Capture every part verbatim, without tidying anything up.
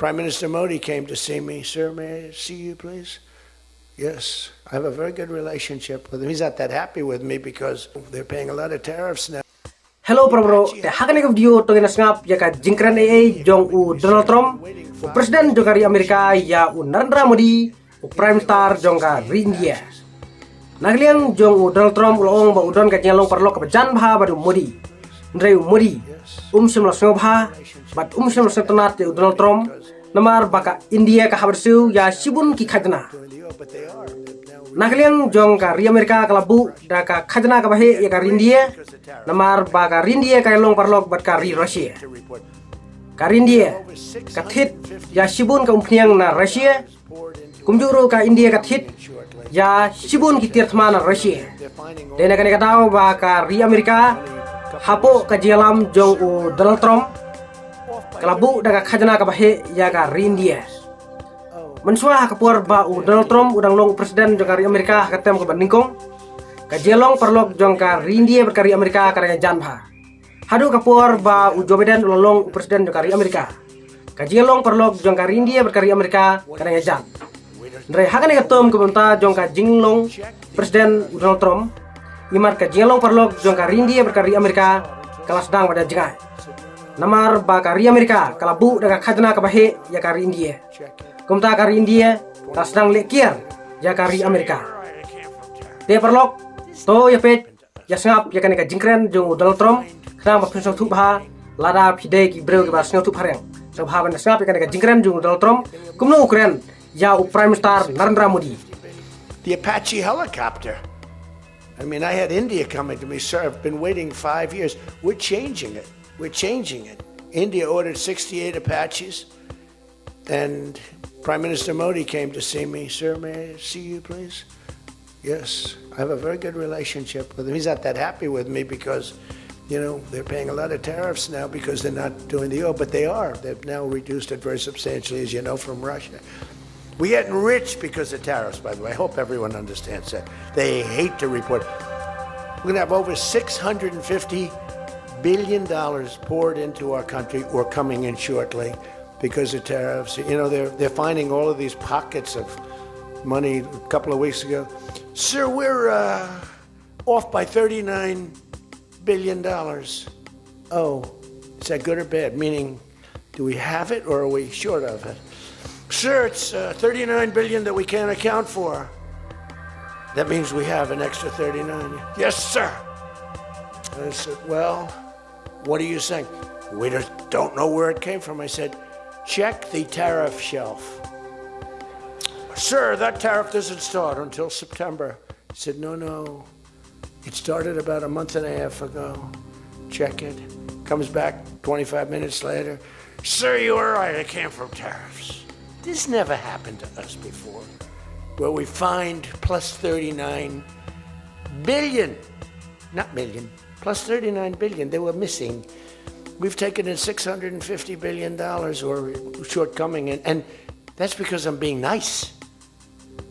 Prime Minister Modi came to see me. "Sir, may I see you, please?" "Yes, I have a very good relationship with him." He's not that happy with me because they're paying a lot of tariffs now. Hello, para bro. Te ha kane ka video to ngin sngap ïa ka jingkren ei ei jong u Donald Trump, u president jong ka ri Amerika, ïa u Narendra Modi, u prime minister jong ka ri India. Na ka liang jong u Donald Trump u la ong ba u don ka jinglong paralok kaba jan bha bad u Modi. Hynrei u Modi um shym la sngewbha bad um shym la sngewtynnat ïa u Donald Trump, namar ba ka India ka hap ban siew ïa shibun ki khajna. Na ka liang jong ka ri Amerika ka la buh da ka khajna kaba heh ïa ka ri India, namar ba ka ri India ka long paralok bad ka ri Russia. Ka ri India ka thied ïa shibun ka umphniang na Russia. Kumjuh ruh ka India ka thied ïa shibun ki tiar thma na Russia. Dei na kane ka daw ba ka ri Amerika, hapoh ka jingïalam jong u Donald Trump, ka la buh da ka khajna kaba heh ïa ka ri India. Mynshuwa ha ka por ba u Donald Trump u dang long u president jong ka ri Amerika ha ka term kaba nyngkong, ka jinglong paralok jong ka ri India bad ka ri Amerika ka dang jan bha. Haduh ka por ba u Joe Biden u la long u president jong ka ri Amerika, ka jinglong paralok jong ka ri India bad ka ri Amerika ka dang jan. Hynrei ha kane ka term kaba mynta jong ka jinglong president u Donald Trump, imat ka jinglong paralok jong ka ri India bad ka ri Amerika ka la sdang ban jngai. Namar ba ka ri Amerika ka la buh da ka khajna kaba heh ïa ka ri India. Kumta ka ri India ka la sdang leh kiar ïa ka ri Amerika. Te paralok, to ïa peit, ïa sngap ïa kane ka jingkren jong u Donald Trump, khnang ba phin sngewthuh bha, lada phi dei ki briew kiba sngewthuh phareng. Sngewbha ban sngap ïa kane ka jingkren jong u Donald Trump, kumno u kren ïa u Prime Minister Narendra Modi. The Apache helicopter. I mean, I had India coming to me, "Sir, I've been waiting five years. We're changing it. We're changing it." India ordered sixty-eight Apaches, and Prime Minister Modi came to see me. "Sir, may I see you, please?" "Yes, I have a very good relationship with him." He's not that happy with me because, you know, they're paying a lot of tariffs now because they're not doing the oil, but they are. They've now reduced it very substantially, as you know, from Russia. We're getting rich because of tariffs, by the way. I hope everyone understands that. They hate to report. We're going to have over six hundred fifty billion dollars poured into our country or coming in shortly because of tariffs. You know, they're, they're finding all of these pockets of money. A couple of weeks ago, "Sir, we're uh, off by thirty-nine billion dollars." "Oh, is that good or bad?" Meaning, do we have it or are we short of it? "Sir, it's uh, thirty-nine billion that we can't account for." "That means we have an extra thirty-nine." "Yes, sir." I said, "Well, what are you saying?" "We just don't know where it came from." I said, "Check the tariff shelf." "Sir, that tariff doesn't start until September." I said, "No, no. It started about a month and a half ago." Check it. Comes back twenty-five minutes later. "Sir, you were right. It came from tariffs." This never happened to us before, where we find plus thirty-nine billion, not million, plus thirty-nine billion they were missing. We've taken in six hundred fifty billion dollars or shortcoming, and, and that's because I'm being nice.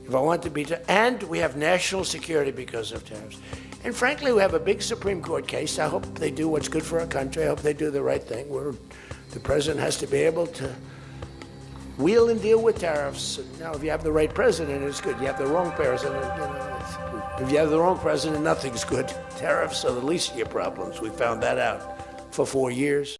If I want to be, and we have national security because of tariffs. And frankly, we have a big Supreme Court case. I hope they do what's good for our country. I hope they do the right thing. We're, the president has to be able to wheel and deal with tariffs. Now, if you have the right president, it's good. You have the wrong president, you know, it's, if you have the wrong president, nothing's good. Tariffs are the least of your problems. We found that out for four years.